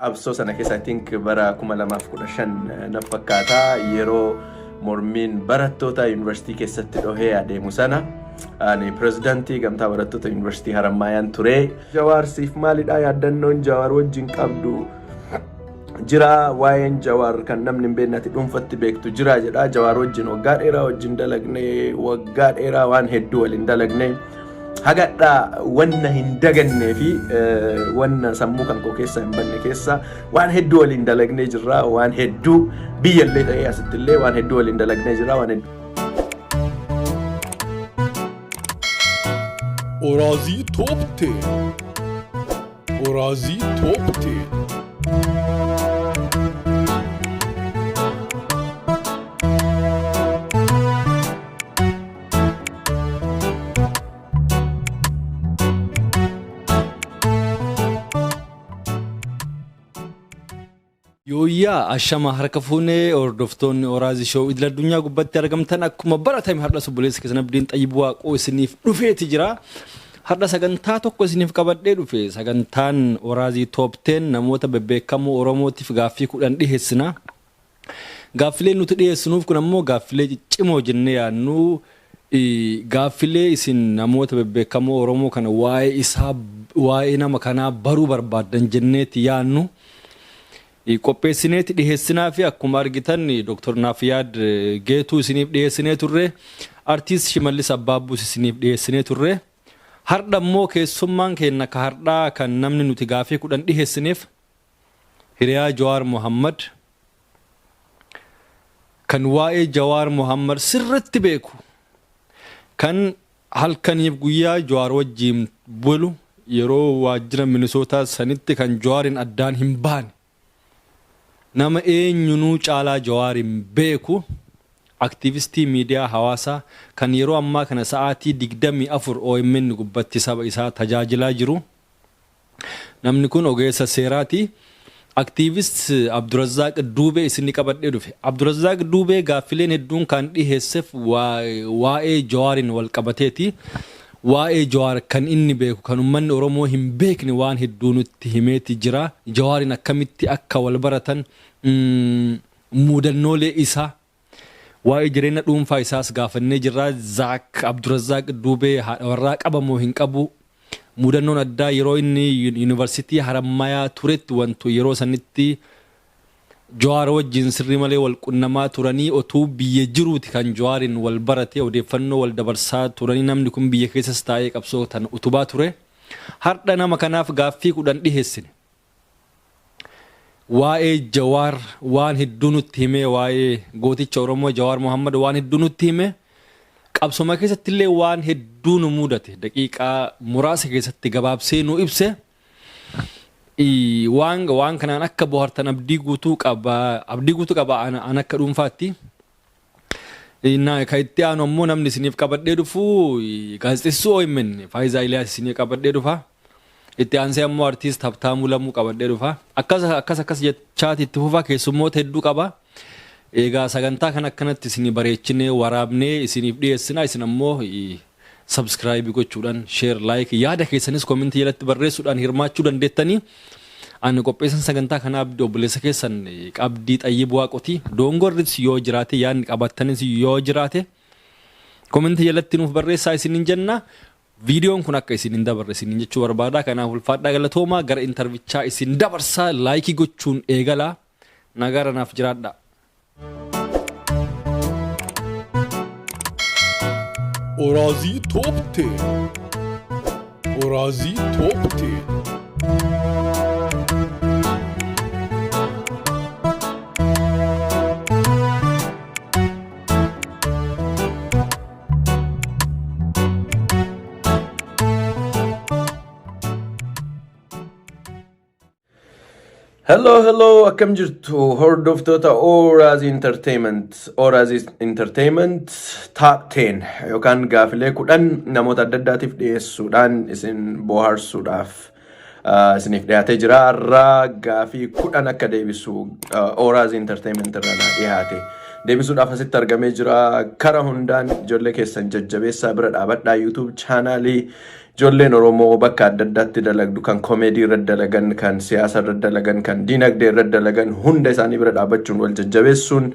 Qabsoo sana keessa, I think, bara 2015 na fakkaata, yeroo mormiin barattoota yuunivarsiitii keessatti dhohee adeemu sana ani pirezidaantii gamtaa barattoota yuunivarsiitii Harammaayaan ture. Jawaar siif maalidha? Yaaddannoon Jawaar wajjin qabdu jira? Waa'een Jawaar kan namni hin beekne ati dhuunfatti beektu jira jedha. Jawaar wajjin waggaa dheeraa wajjin dalagne, waggaa dheeraa waan hedduu waliin dalagne. Hagadhaa wanna hin dagannee fi wanna sammuu kan koo keessa hin banne keessa waan hedduu waliin dalagnee jirra. Waan hedduu biyyallee ta'ee asittillee waan hedduu waliin dalagnee jirra, waan hedduu. Oraazii Top 10. Oraazii Top 10. Yooyyaa, ashama harka fuunee, hordoftoonni Oraazii Show idil addunyaa gubbatti argamtan, akkuma baratame har'a obboleessa keessan Abdiin Xayyib Waaqoo isiniif dhufeeti jira. Har'a sagantaa tokko isiniif qabadhee dhufe. Sagantaan Oraazii Top 10 namoota bebbeekamoo Oromootiif gaaffii 10 dhiheessina. Gaaffileen nuti dhiyeessinuuf kun ammoo gaaffilee ciccimoo jennee yaadnu, gaaffilee isin namoota bebbeekamoo Oromoo kana waa'ee isaa, waa'ee nama kanaa baruu barbaaddan jenneeti yaadnu. Qopheessineeti dhiheessinaa fi akkuma argitan Dr. Naafiyaad Geetuu isiniif dhiheessinee turre. Artiist Shimallis Abbaabbuus isiniif dhiheessinee turre. Hardha immoo keessummaan keenya ka hardhaa kan namni nuti gaafii 10 dhiheessineef hiriyaa Jawaar Mohammad, kan waa'ee Jawaar Mohammad sirritti beeku, kan halkaniif guyyaa Jawaar wajjiin bulu, yeroo waajjira Minisootaa sanitti kan Jawaarin addaan hin baane, nama eenyunuu caalaa Jawaarin beeku, aktiivistii miidiyaa hawaasaa kan yeroo ammaa kana sa'aatii 24 OMN gubbatti saba isaa tajaajilaa jiru. Namni kun ogeessa seeraati. Aktiivist Abdurazzaaq Duubee isinni qabadhee dhufe. Abdurazzaaq Duubee gaaffileen hedduun kan dhiheesseef waa'ee Jawaarin wal qabateeti. Waa'ee Jawaar kan inni beeku kan uummanni Oromoo hin beekne waan hedduu nutti himeeti jira. Jawaarin akkamitti akka wal baratan, muudannoolee isaa, waa'ee jireenya dhuunfaa isaas gaafannee jirra. Zaak Abdurazzaaq Duubee haadha warraa qaba moo hin qabu? Mudannoon addaa yeroo inni yuunivarsiitii Harammayaa turetti wantu yeroo sanitti Jawaar wajjin sirrii malee wal qunnamaa turanii, otuu biyya jiruuti kan Jawaarin wal barate, odeeffannoo wal dabarsaa turanii, namni kun biyya keessas taa'ee qabsoo tan utubaa ture. Har'a nama kanaaf gaaffii 10 dhiheessine. Waa'ee Jawaar waan hedduu nutti himee, waa'ee gooticha Oromoo Jawaar Mohammad waan hedduu nutti hime. Qabsoma keessatti illee waan hedduu nu mudate daqiiqaa muraasa keessatti gabaabsee nu ibse. Waan kanaan akka bohaartan abdii guutuu qaba, abdii guutuu qaba an akka dhuunfaatti. Kan itti aanu ammoo namni isiniif qabadhee dhufu gaazexeessuu OMN Faayizaa Iliyaas isiniif qabadhee dhufa. Itti aansee ammoo artiist Habtaamuu Lamuu qabadhee dhufa. Akkas akkas akkas jechaati itti fufa, keessummoota hedduu qaba. Egaa sagantaa kan akkanatti isinii bareechinee waraabnee isiniif dhiyeessina. Isin ammoo subscribe gochuudhaan, share, like, yaada keessanis comment jalatti barreessuudhaan hirmaachuu dandeettanii. Ani qopheessan sagantaa kanaa Abdii, obboleessa keessan Qabdii Xayyib Waaqoti. Dongorris yoo jiraate, yaadni qabattanis yoo jiraate, comment jalatti nuuf barreessaa isiniin jenna. Viidiyoon kun akka isin hin dabarre isiniin jechuu barbaada. Kanaaf ulfaadhaa, galatoomaa, gara interviewchaa isin dabarsaa. Like gochuun eegalaa. Nagaara naaf jiraadhaa. Oraazii Top 10. Oraazii Top 10. Hello, hello, akkam jirtu hordoftoota Oraaz Entertainment? Oraaz Entertainment Top 10 yookaan gaafilee 10 namoota adda addaatiif dhiyeessuudhaan isin bohaarsuudhaaf isiniif dhiyaatee jira. Har'a gaafii 10 akka deebisu Oraaz Entertainment irraa naa dhiyaate. Deebisuudhaaf asitti argamee jira. Kara hundaan ijoollee keessan jajjabeessaa, bira dhaabadhaa. YouTube channelii ijoolleen Oromoo bakka adda addaatti dalagdu, kan komeedii irra dalagan, kan siyaasa irra dalagan, kan diinagdee irra dalagan, hunda isaanii bira dhaabbachuun wal jajjabeessuun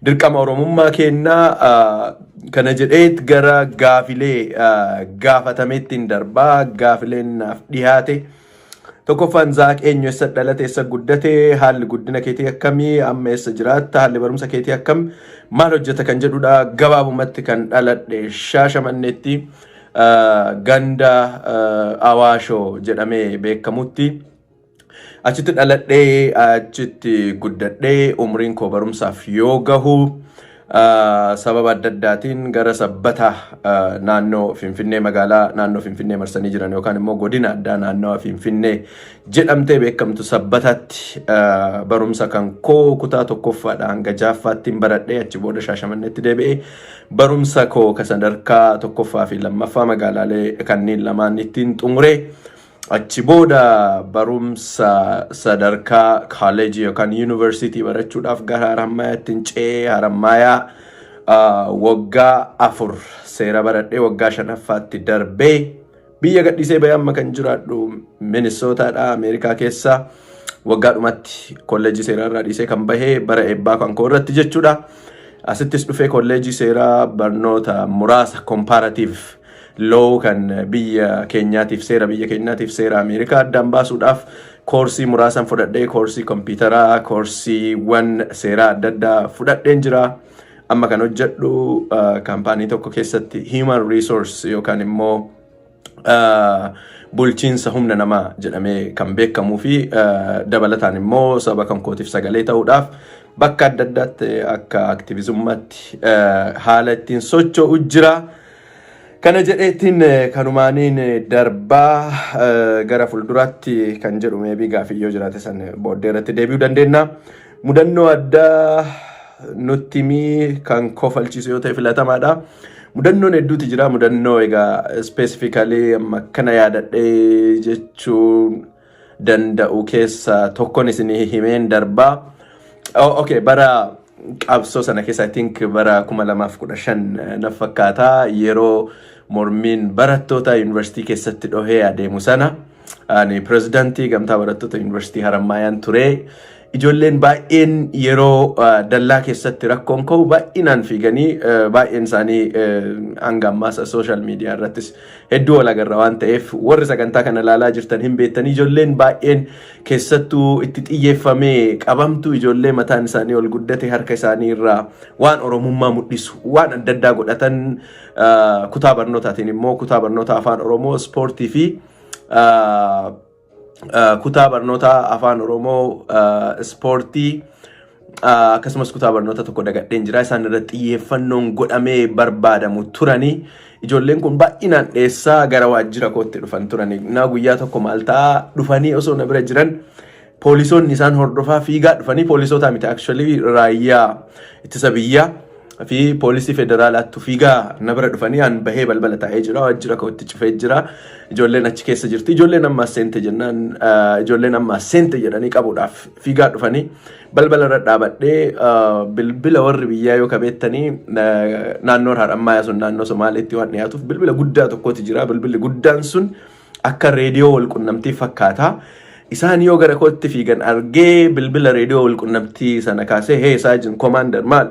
dirqama Oromummaa kennaa. Kana jedheet gara gaafilee gaafatameettiin darbaa. Gaafileen naaf dhiyaate. Tokkoffaan, Zaaq eenyu, eessa dhalate, eessa guddate, haalli guddina keetii akkamii, amma eessa jiraatta, haalli barumsa keetii akkam, maal hojjeta kan jedhudha. Gabaabumatti kan dhaladhe Shaashamanneetti, ganda Awaashoo jedhamee beekamutti. Achitti dhaladhee, achitti guddadhee, umriin koo barumsaaf yoo gahu sababa adda addaatiin gara Sabbataa, naannoo Finfinnee, magaalaa naannoo Finfinnee marsanii jiran yookaan immoo godina addaa naannawa Finfinnee jedhamtee beekamtu Sabbataatti barumsa kan koo kutaa tokkoffaadha hanga ja'affaatti baradhee, achi booda Shaashamanneetti deebi'ee barumsa koo ka sadarkaa tokkoffaa fi lammaffaa magaalaalee kanneen lamaan ittiin xumuree, achi booda barumsa sadarkaa kaalleejii yookaan yuunivarsiitii barachuudhaaf gara Harammayaatti ce'ee, Harammayaa waggaa 4 seera baradhee, waggaa shanaffaatti darbee biyya gadhiisee bahee amma kan jiraadhu Minisootaadha, Ameerikaa keessa. Waggaadhumatti kolleejii seeraa irraa dhiisee kan bahee bara eebbaa kan koo irratti jechuudha. Asittis dhufee kolleejii seeraa barnoota muraasa comparative law kan biyya keenyaatiif seera biyya keenyaatiif seera Ameerikaa addaan baasuudhaaf koorsii muraasan fudhadhee, koorsii kompiitaraa, koorsiiwwan seeraa adda addaa fudhadheen jira. Amma kan hojjedhu kaampaanii tokko keessatti human resource yookaan immoo bulchiinsa humna namaa jedhamee kan beekamuu fi dabalataan immoo saba kan kootiif sagalee ta'uudhaaf bakka adda addaatti akka aktiivizummaatti haala ittiin socho'u jira. Kana jedheetiin kanumaaniin darbaa, gara fuulduraatti kan jedhu maybe gaafii yoo jiraate san booddee irratti deebi'uu dandeenya. Mudannoo addaa nutti himii, kan kofalchiisu yoo ta'e filatamaadha. Mudannoon hedduutu jira. Mudannoo egaa specifically amma akkana yaadadhee jechuu danda'u keessa tokkoon isinii himeen darbaa. Oh, okay, bara qabsoo sana keessa, I think bara 2015 na fakkaata, yeroo mormiin barattoota yuunivarsiitii keessatti dhohee adeemu sana ani pirezidaantii gamtaa barattoota yuunivarsiitii Harammaayaan ture. Ijoolleen baay'een yeroo dallaa keessatti rakkoon ka'u baay'inaan fiiganii, baay'een isaanii hanga ammaas social media irrattis hedduu wal agarra waan ta'eef, warri sagantaa kana ilaalaa jirtan hin beektanii, ijoolleen baay'een keessattuu itti xiyyeeffamee qabamtu ijoollee mataan isaanii ol guddate, harka isaanii irraa waan Oromummaa mul'isu waan adda addaa godhatan, kutaa barnootaatiin immoo kutaa barnoota Afaan Oromoo, ispoortii fi kutaa barnoota Afaan Oromoo, ispoortii, akkasumas kutaa barnoota tokko dagadheen jira, isaan irratti xiyyeeffannoon godhamee barbaadamu turanii. Ijoolleen kun baay'inaan dheessaa gara waajjira kootti dhufan turanii. Na guyyaa tokko maal ta'a, dhufanii osoo na bira jiran poolisoonni isaan hordofaa fiigaa dhufanii, poolisoota miti actually, raayyaa ittisa biyyaa fi poolisii federaalaattu fiigaa na bira dhufanii, an bahee balbala taa'ee jira, waajjira kootti cufee jira, ijoolleen achi keessa jirti. Ijoolleen ammaas seente jennaan, ijoolleen ammaas seente jedhanii qabuudhaaf fiigaa dhufanii, balbala irra dhaabadhee, bilbila warri biyyaa yoo kabeettanii, naannoon Harammayaa sun naannoo Somaaleetti waan dhiyaatuuf bilbila guddaa tokkotu jira. Bilbilli guddaan sun akka reediyoo wal qunnamtii fakkaata. Isaan yoo gara kootti fiigan argee, bilbila reediyoo wal qunnamtii sana kaasee, "Hey sergeant, commander, maal?"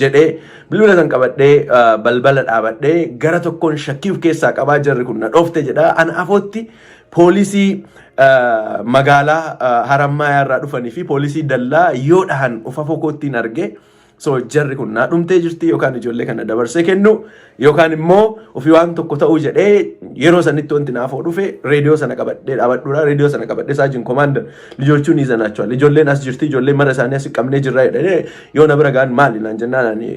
jedhee, bilbila san qabadhee balbala dhaabadhee, gara tokkoon shakkii of keessaa qabaa, jarri kun na dhoofte jedha. Ana afootti poolisii magaalaa Harammayaa irraa dhufanii fi poolisii dallaa yoo dhahan of afoo koottiin argee, so jarri kun naa dhumtee jirti, yookaan ijoollee kana dabarsee kennu yookaan immoo ofii waan tokko ta'uu jedhee, yeroo sanitti wanti naafoo dhufe reediyoo sana qabadhee dhaabadhuudha. Reediyoo sana qabadhee, "Sergeant, commander, ልጆቹን ይዘናቸዋል, ijoolleen as jirti, ijoollee mara isaanii as qabnee jirra," jedhee, yoo na bira ga'an, "Maali?" naan jennaan, ani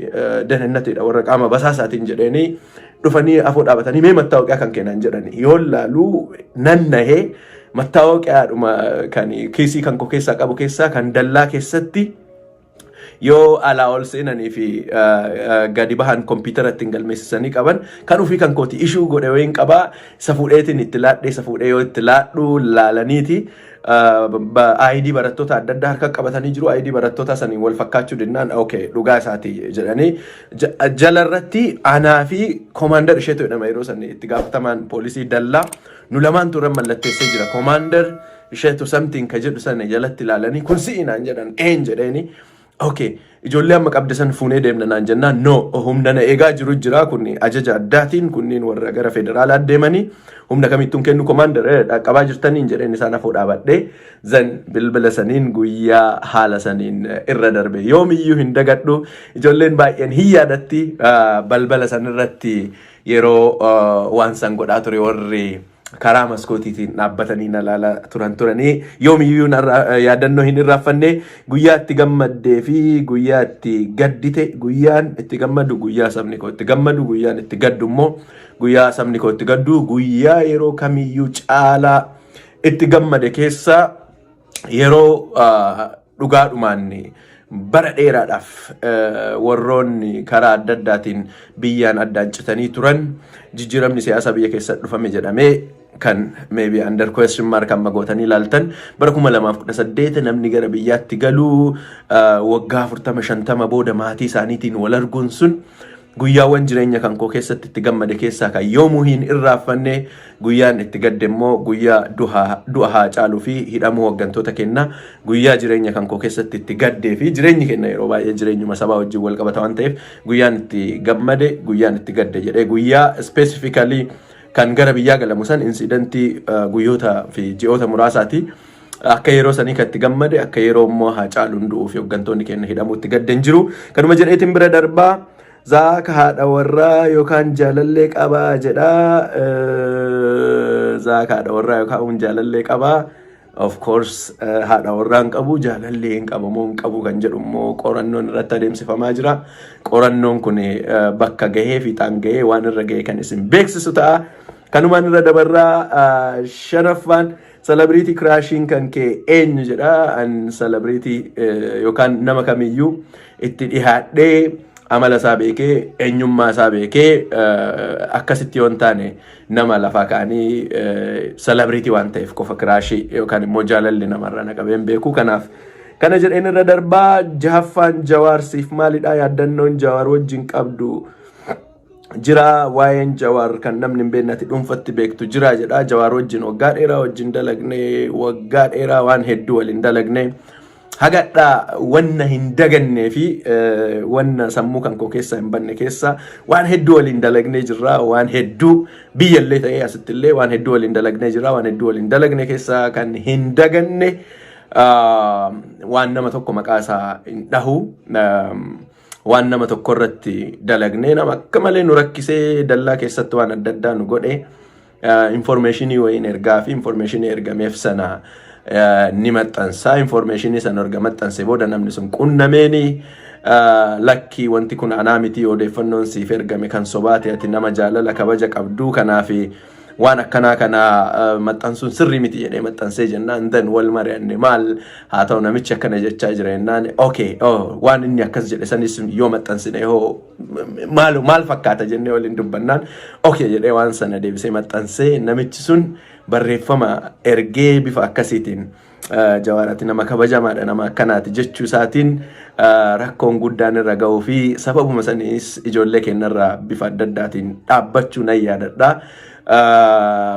ደህንነት warra qaama basaasaatiin jedheenii, dhufanii afoo dhaabatanii, "Mee መታወቂያ kan kennan," jedhani. Yoo laaluu nan nahee, መታወቂያ dhuma kan kiisii kan koo keessaa qabu keessaa kan dallaa keessatti Yoo alaa ol seenanii fi gadi bahan kompiitara ittiin galmeessisanii qaban, kan ofii kan kooti ishuu godhe wayiin qabaa, isa fuudheetiin itti laadhee, isa fuudhee yoo itti laadhu laalaniiti ID barattoota adda addaa harka qabatanii jiru. ID barattoota saniin wal fakkaachuu dinnaan, okay, dhugaa isaati jedhanii, jalarratti anaa fi Commander Isheetu jedhama, yeroo sanii itti gaafatamaan poolisii dallaa, nu lamaan turan mallatteessee jira. Commander Isheetu something ka jedhu sana jalatti ilaalanii, kun si'i naan jedhan. Een jedheeni. Okay, ijoollee amma qabde san fuunee deemna naan jennaan, no, humna na eegaa jiru jira, kun ajaja addaatiin kunniin warra gara federaalaa deemanii humna kamittuun kennu, commander dhaqqabaa jirtaniin jedheen. Isaan afoo dhaabadhee zan bilbila saniin guyyaa haala saniin irra darbe yoomiyyuu hin dagadhu. Ijoolleen baay'een hin yaadatti, balbala san irratti yeroo waan san godhaa ture warri karaa maskootiitiin dhaabbatanii na ilaalaa turan turanii yoomiyyuu yaadannoo hin irraanfanne. Guyyaa itti gammaddee fi guyyaa itti gaddite, guyyaan itti gammadu guyyaa sabni koo itti gammadu, guyyaan itti gaddu immoo guyyaa sabni koo itti gaddu. Guyyaa yeroo kamiyyuu caalaa itti gammade keessa yeroo dhugaadhumaan bara dheeraadhaaf warroonni karaa adda addaatiin biyyaan addaan citanii turan jijjiiramni siyaasaa biyya keessatti dhufame jedhamee kan maybe under question mark amma gootanii ilaaltan, bara 2018 namni gara biyyaatti galuu, waggaa 40 50 booda maatii isaaniitiin wal arguun sun guyyaawwan jireenya kan koo keessatti itti gammade keessaa kan yoomuu hin irraanfanne. Guyyaan itti gadde immoo guyyaa du'a Haacaaluu fi hidhamuu hooggantoota kennaa, guyyaa jireenya kan koo keessatti itti gaddee fi jireenyi kenna yeroo baay'ee jireenyuma sabaa wajjin wal qabata waan ta'eef, guyyaan itti gammade, guyyaan itti gadde jedhee guyyaa specifically kan gara biyyaa galamu san incidentii guyyoota fi ji'oota muraasaati. Akka yeroo sanii kan itti gammade, akka yeroo immoo Haacaaluun du'uu fi hooggantoonni keenya hidhamuu itti gadde hin jiru. Kanuma jedheetiin bira darbaa. Zaaka haadha warraa yookaan jaalallee qabaa jedhaa. Zaaka haadha warraa yookaan jaalallee qabaa. Of course, haadha warraa hin qabu, jaalallee hin qabu moo hin qabu kan jedhu immoo qorannoon irratti adeemsifamaa jira. Qorannoon kun bakka gahee fiixaan gahee waan irra gahee kan isin beeksisu ta'a. Kanumaan irra dabarraa. Shanaffaan, celebrity crushiin kan kee eenyu jedha. An celebrity yookaan nama kamiyyuu itti dhihaadhee amala isaa beekee, eenyummaa isaa beekee, akkasitti yoo hin taane nama lafaa ka'anii celebrity waan ta'eef qofa crushii yookaan immoo jaalalli namarra na qabeen beeku. Kanaaf kana jedheen irra darbaa. Jahaffaan, Jawaarsiif maalidha yaaddannoon Jawaar wajjin qabdu jira? Waa'een Jawaar kan namni hin beekne ati dhuunfatti beektu jira jedha. Jawaar wajjin waggaa dheeraa wajjin dalagne, waggaa dheeraa waan hedduu waliin dalagne. Hagadhaa wanna hin dagannee fi wanna sammuu kan koo keessa hin banne keessa waan hedduu waliin dalagnee jirra. Waan hedduu biyyallee ta'ee asittillee waan hedduu waliin dalagnee jirra. Waan hedduu waliin dalagne keessa kan hin daganne waan nama tokko maqaa isaa hin dhahu, waan nama tokko irratti dalagnee nama akka malee nu rakkisee dallaa keessatti waan adda addaa nu godhe, informationii wayiin ergaa fi informationii ergameef sana ni maxxansa. Informationii sana erga maxxanse booda namni sun qunnameeni, lakkii, wanti kun anaa miti, odeeffannoon siif ergame kan sobaate, ati nama jaalala kabaja qabdu, kanaaf waan akkanaa kana maxxansuun sirrii miti jedhee maxxansee jennaan, then wal mari'anne, maal haa ta'u, namichi akkana jechaa jira jennaan, okay, oh, waan inni akkas jedhe sanis yoo maxxansine hoo maal maal fakkaata jennee waliin dubbannaan, okay jedhee waan sana deebisee maxxansee. Namichi sun barreeffama ergee bifa akkasiitiin Jawaarati nama kabajamaadha, nama akkanaati jechuu isaatiin rakkoon guddaan irra ga'uu fi sababuma saniis ijoollee keenyarraa bifa adda addaatiin dhaabbachuu nan yaadadha.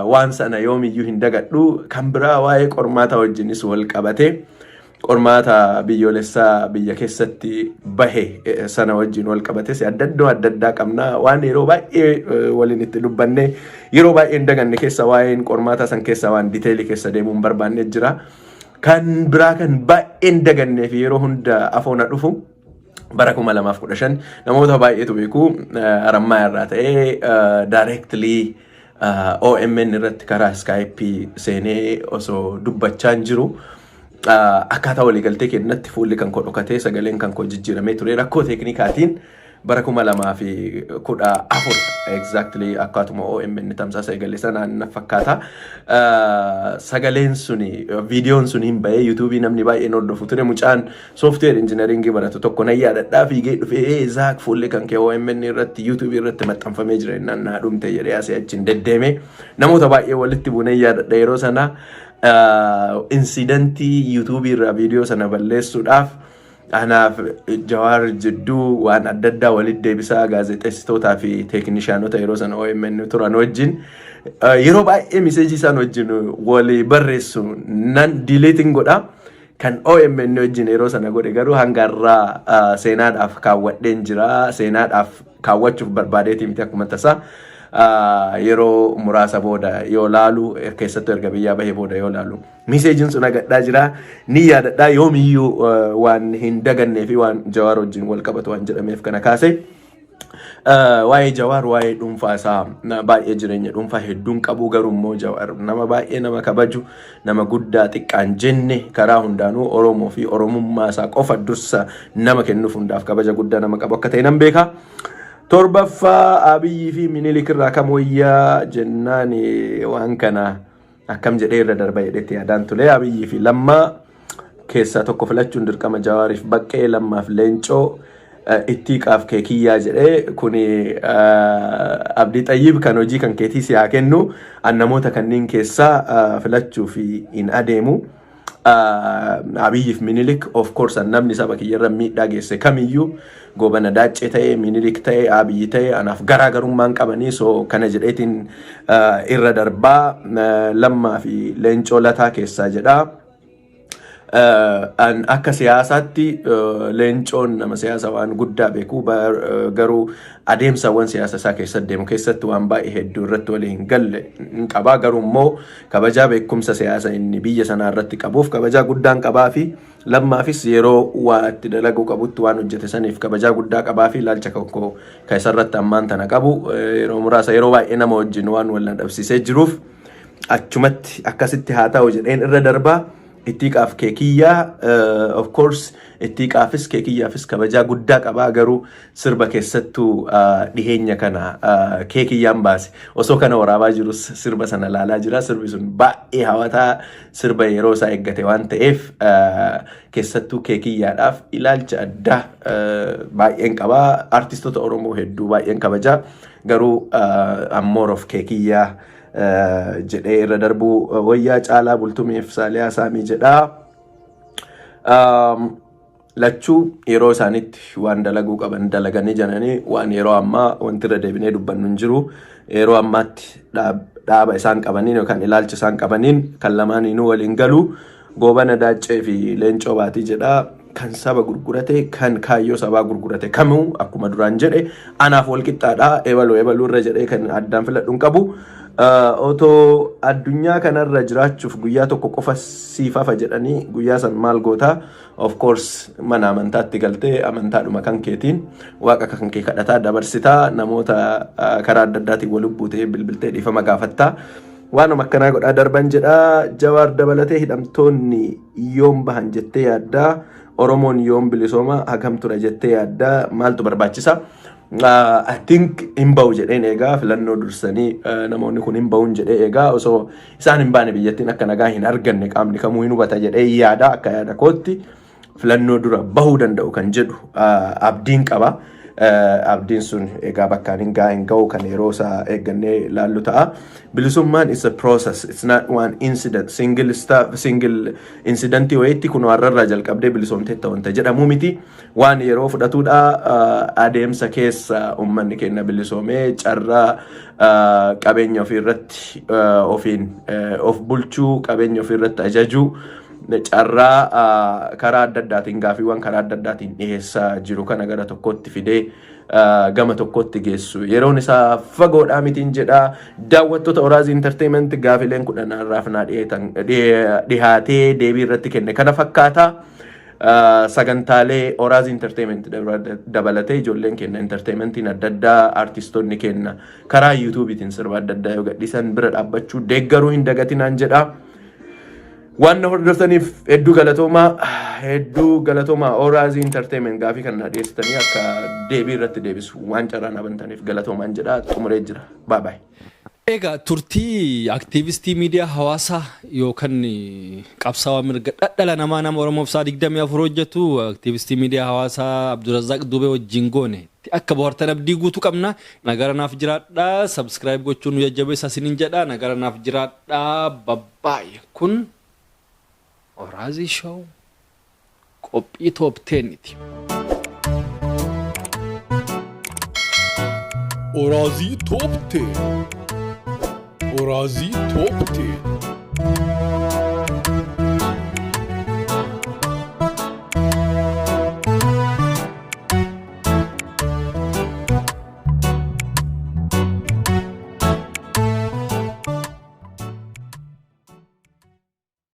Waan sana yoomiyyuu hin dagadhu. Kan biraa waa'ee qormaata wajjinis wal qabate, qormaata biyyoolessaa biyya keessatti bahe sana wajjin wal qabate adda addaa adda addaa qabna. Waan yeroo baay'ee waliin itti dubbanne, yeroo baay'ee hin daganne keessa waa'een qormaata san keessa waan detailii keessa deemuu hin barbaanne jira. Kan biraa kan baay'ee hin dagannee fi yeroo hunda afoona dhufu, bara 2015 namoota baay'eetu beeku, Harammaa irraa ta'ee directly OMN irratti karaa Skype seenee osoo dubbachaa hin jiru. Akkaataa waliigaltee kennatti fuulli kan koo dhokatee sagaleen kan koo jijjiiramee ture rakkoo teeknikaatiin. Bara 2014 exactly akkaatuma OMN tamsaasa eegale sanaan na fakkaata. Sagaleen suni, viidiyoon sun hin bahee, YouTubeii namni baay'een hordofu ture. Mucaan software engineeringii baratu tokko nan yaadadhaa, fiigee dhufee, "Zaak, fuulli kan kee OMN irratti, YouTubeii irratti maxxanfamee jira," jennaan, "Naa dhumte," jedhee asii achiin deddeeme namoota baay'ee walitti buunee yaadadha. Yeroo sana incidentii YouTubeii irraa viidiyoo sana balleessuudhaaf anaaf Jawaar jidduu waan adda addaa walitti deebisaa, gaazexeessitootaa fi teeknishaanota yeroo sana OMN turan wajjin yeroo baay'ee messageii isaan wajjin walii barreessu nan deleteiin godha. Kan OMN wajjin yeroo sana godhe garuu hanga irraa seenaadhaaf kaawwadheen jira. Seenaadhaaf kaawwachuuf barbaadeeti miti, akkuma tasaa. Yeroo muraasa booda yoo laalu, keessattuu erga biyyaa bahee booda yoo laalu, messageiin sun agadhaa jira, ni yaadadhaa. Yoomiyyuu waan hin dagannee fi waan Jawaar wajjin wal qabatu waan jedhameef kana kaase. Waa'ee Jawaar, waa'ee dhuunfaa isaa baay'ee jireenya dhuunfaa hedduun qabu, garuu immoo Jawaar nama baay'ee nama kabaju, nama guddaa xiqqaan jenne, karaa hundaanuu Oromoo fi Oromummaa isaa qofa dursa nama kennuuf, hundaaf kabaja guddaa nama qabu akka ta'e nan beeka. Torbaffaa, Abiyyii fi Minilik irraa kam wayyaa jennaan, waan kana akkam jedhee irra darba jedhetti yaadaan ture. Abiyyii fi Lammaa keessaa tokko filachuun dirqama, Jawaariif Baqqee, Lammaaf Leencoo, Ittiiqaaf Keekiyyaa jedhee. Kuni Abdii Xayyib kan hojii kan keetii si haa kennu, an namoota kanneen keessaa filachuuf hin adeemu. Abiyyiif Minilik, of course, namni saba kiyyarra miidhaa geesse kamiyyuu, Goobana Daaccee ta'e, Minilik ta'e, Abiyyi ta'e, anaaf garaagarummaan qabanii. So kana jedheetiin irra darbaa. Lammaa fi Leencoo Lataa keessaa jedhaa. Akka siyaasaatti Leencoon nama siyaasa waan guddaa beeku, garuu adeemsawwan siyaasa isaa keessatti deemu keessatti waan baay'ee hedduu irratti walii hin galle hin qabaa, garuu immoo kabajaa beekumsa siyaasa inni biyya sanaa irratti qabuuf kabajaa guddaan qabaa fi Lammaafis yeroo waa itti dalaguu qabutti waan hojjete saniif kabajaa guddaa qabaa fi ilaalcha tokko kan isarratti ammaan tana qabu yeroo muraasa, yeroo baay'ee nama wajjin waan wal dhabsiisee jiruuf achumatti akkasitti haa ta'u jedheen irra darbaa. Ittiiqaaf Keekiyyaa, of course, Ittiiqaafis Keekiyyaafis kabajaa guddaa qabaa, garuu sirba keessattuu dhiheenya kana Keekiyyaan baase, osoo kana waraabaa jirus sirba sana laalaa jira. Sirbi sun baay'ee hawataa, sirba yeroo isaa eeggate waan ta'eef keessattuu Keekiyyaadhaaf ilaalcha addaa baay'een qabaa. Artistoota Oromoo hedduu baay'een kabajaa, garuu ammoo of Keekiyyaa jedhee irra darbuu wayyaa. Caalaa Bultumeef Saaliyaa Saamii jedhaa. Lachuu yeroo isaanitti waan dalaguu qaban dalaganii jedhanii, waan yeroo ammaa wanti irra deebinee dubbannu hin jiru. Yeroo ammaatti dhaaba isaan qabaniin yookaan ilaalcha isaan qabaniin kan lamaaniinuu waliin galu. Goobana Daaccee fi Leencoo Baatii jedhaa. Kan saba gurgurate, kan kaayyoo sabaa gurgurate kamuu akkuma duraan jedhe anaaf wal qixxaadha. Ebaluu ebaluu irra jedhee kan addaan filadhu hin qabu. Otoo addunyaa kanarra jiraachuuf guyyaa tokko qofa siif hafa jedhanii, guyyaa san maal goota? Of course, mana amantaatti galtee amantaadhuma kan keetiin waaqa kan kee kadhataa dabarsitaa, namoota karaa adda addaatiin wal buutee bilbiltee dhiifama gaafattaa. Waanuma akkanaa godhaa darban jedhaa. Jawaar dabalatee hidhamtoonni yoom bahan jettee yaaddaa? Oromoon yoom bilisooma? Hagam tura jettee yaaddaa? Maaltu barbaachisa? I think hin bahu jedheen eegaa. Filannoo dursanii namoonni kun hin bahuun jedhee eegaa. Osoo isaan hin baane biyyattiin akka nagaa hin arganne qaamni kamuu hin hubata jedhee yaada. Akka yaada kootti filannoo dura bahuu danda'u kan jedhu abdiin qaba. Abdiin sun egaa bakkaan hin ga'u, kan yeroo isaa eeggannee ilaallu ta'a. Bilisummaan is a process, it's not one incident, single step, single incidentii wayiitti kun warrarraa jalqabdee bilisoomteetta wanta jedhamu miti. Waan yeroo fudhatudha. Adeemsa keessa uummanni keenya bilisoomee carraa qabeenya ofii irratti ofiin of bulchuu, qabeenya ofii irratti ajajuu, carraa karaa adda addaatiin gaafiiwwan karaa adda addaatiin dhiyeessaa jiru kana gara tokkotti fidee gama tokkotti geessu yeroon isaa fagoodhaa mitiin jedha. Daawwattoota Oraazii Entertainment, gaafileen 10 irraaf naa dhihaatee deebii irratti kenne kana fakkaata. Sagantaalee Oraazii Entertainment dabalatee ijoolleen keenya entertainmentiin adda addaa, artistoonni keenya karaa YouTubeiitiin sirba adda addaa yoo gadhiisan bira dhaabbachuu, deeggaruu hin dagatinaan jedha. Waan na hordoftaniif hedduu galatoomaa, hedduu galatoomaa. Oraazii Entertainment gaafii kan na dhiyeessitanii akka deebii irratti deebisu waan carraa na bantaniif galatoomaan jedha. Xumuree jira. Bye bye. Egaa turtii aktiivistii miidiyaa hawaasaa yookaan qabsaawaa mirga dhala namaa, nama Oromoof sa'a 24 hojjetu, aktiivistii miidiyaa hawaasaa Abdurrazaaq Dubee wajjin goone akka bohaartan abdii guutuu qabna. Nagara naaf jiraadhaa. Subscribe gochuun nu jajjabeessa isiniin jedha. Nagara naaf jiraadhaa. Bye-bye. Kun Oraazii Show, qophii top 10ti. Oraazii Top 10. Oraazii Top 10.